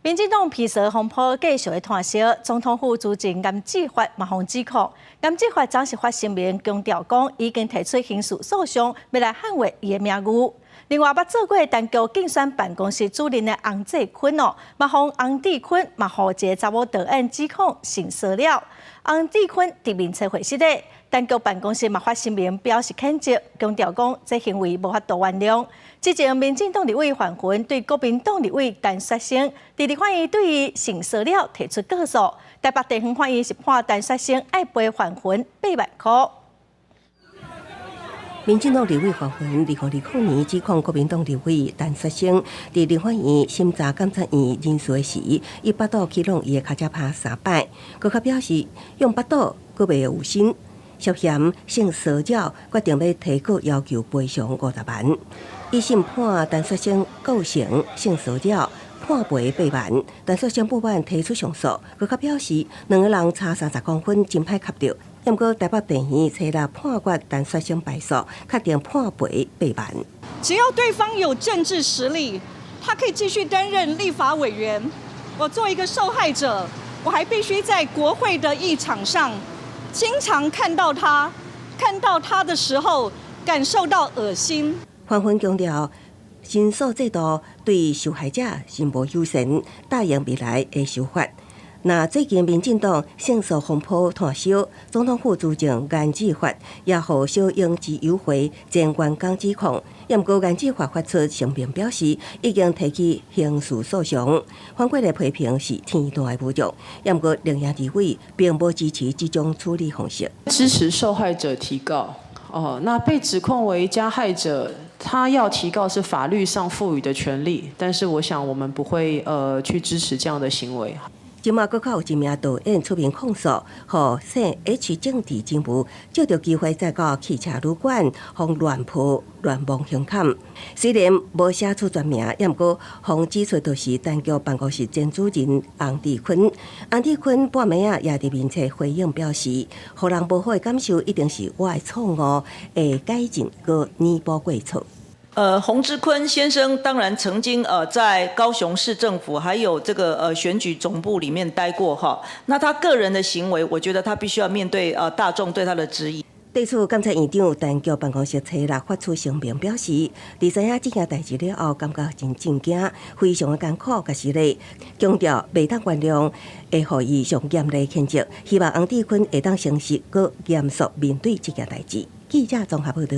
民進黨皮蛇風波繼續咧湠燒，總統府資政顏志發嘛予指控。顏志發昨是發聲明強調講，已經提出刑事訴訟，欲來捍衛伊的名譽。另外，捌做過陳菊競選辦公室主任的洪志坤哦，嘛予洪志坤嘛予一个查某導演指控性騷擾。洪志坤佇面冊回實咧，陳菊辦公室嘛發聲明表示譴責，強調講這行為無法度原諒。之前民進黨立委范雲對國民黨立委陳雪生，佇立法院對伊性騷擾提出告訴，台北地方法院是判陳雪生愛賠范雲8萬箍。民進黨立委范雲2020年指控國民黨立委陳雪生，佇立法院審查監察院人事時，以腹肚去挵伊的跤跡拍三擺，閣較表示用腹肚閣袂有心，涉嫌性騷擾，決定欲提告要求賠償50萬。一審判陳雪生構成性騷擾，判賠八萬。陳雪生不滿提出上訴，閣較表示兩个人差30公分，真歹磕著。毋過台北地院初六判決陳雪生敗訴，確定判賠八萬。只要對方有政治實力，他可以繼續擔任立法委員。我做一個受害者，我還必須在國會的議場上，經常看到他，看到他的時候，感受到噁心。范雲強調，申訴制度對受害者是無友善，答應未來會修法。那最近民進黨性騷風波湠燒，總統府資政顏志發也予小英之友會前員工指控，毋過顏志發發出聲明表示，已經提起刑事訴訟，反過來批評是天大的侮辱。毋過綠營立委並無支持這種處理方式。支持受害者提告。哦，那被指控為加害者，他要提告是法律上賦予的權利，但是我想我們不會去支持這樣的行為。這馬閣較有一名導演出面控訴，予姓 H 政治人物藉著機會再到汽車旅館，予亂抱亂摸胸坎。雖然無寫出全名，毋過予指出就是陳菊辦公室前主任洪志坤。洪志坤半暝仔也佇面冊回應表示，予人無好的感受一定是我的錯誤，會改進閣彌補過錯。洪志坤先生當然曾經在高雄市政府還有這個選舉總部裡面待過哈，那他個人的行為，我覺得他必須要面對大眾對他的質疑。對此，監察院長陳菊辦公室初六發出聲明表示，佇知影這件代誌了後，感覺真震驚，非常的艱苦，佮失禮，強調袂當原諒，會予伊上嚴厲譴責，希望洪志坤會當誠實閣嚴肅面對這件代誌。記者綜合報導。